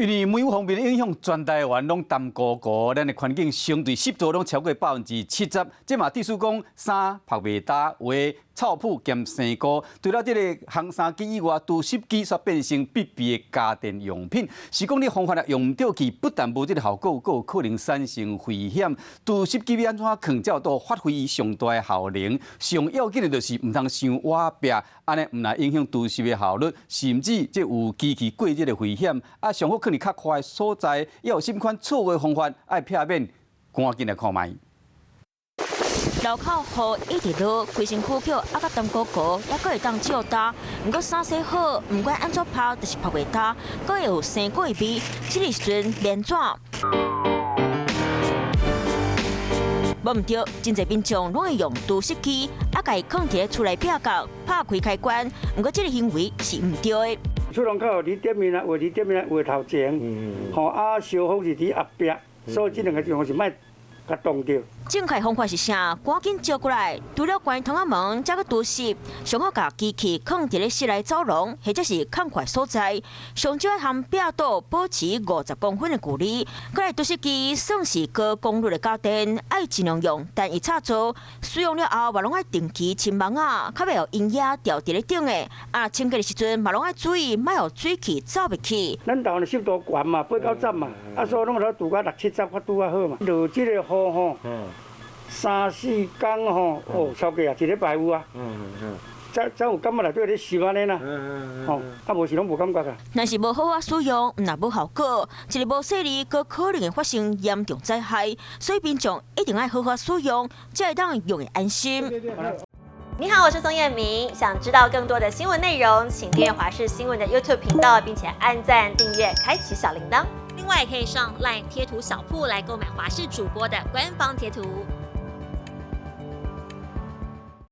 因為梅雨鋒面影響，全台灣攏澹糊糊，咱的環境相對濕度攏超過70%。這嘛意思講，衫曝袂焦，有的臭麩兼生菇。除了這个烘衫機以外，除濕機煞變成必備的家電用品。是講你方法用毋著去，不但無這个效果，閣有可能產生危險。除濕機欲按怎囥才有當發揮伊上大的效能？上要緊的就是毋通傷倚壁，按呢毋但影響除濕的效率，甚至這有機器過熱的危險。啊，上好囥佇較寬的所在，猶有啥物款錯誤的方法愛避免，趕緊來看覓。樓口雨一直落，規身軀予壓甲澹糊糊，猶閣會當照焦。毋過衫洗好，毋管按怎曝，就是曝袂焦，閣會有生菇的味。這个時陣免怎？無毋對，真濟民眾攏會用除濕機，啊，共伊囥佇咧厝內壁角，拍開開關。毋過這个行為是毋對的。出籠口佇頂面啊，有佇頂面啊，有頭前，吼啊，燒風是佇後壁，所以這兩个地方是莫共擋著。正確方法是啥？趕緊招過來，除了關窗仔門，才閣除濕。上好共機器囥佇咧室內走廊，或者是空曠所在。上少愛和壁堵保持50公分的距離。閣來除濕機算是高功率的家電，愛盡量用單一插座。使用了後，嘛攏愛定期清網仔，較袂予蠅仔牢佇咧頂的。啊，清潔的時陣嘛攏愛注意，莫予水氣走入去。咱台灣的濕度懸嘛，8、90嘛，啊，所以攏會除到六七十較拄仔好嘛。落這個雨吼，三四工吼，哦，超過啊，一禮拜有啊。才才有感覺內底咧濕按呢啦，吼，啊無是攏無感覺啊。若是無好好使用，毋但無效果，一个無細膩，閣可能會發生嚴重災害，所以民眾一定愛好好使用，才會當用會安心。你好，我是宋燕明。想知道更多的新聞內容，請訂閱華視新聞的 YouTube 頻道，並且按讚、訂閱、開啟小鈴鐺。另外，也可以上 LINE 貼圖小鋪來購買華視主播的官方貼圖。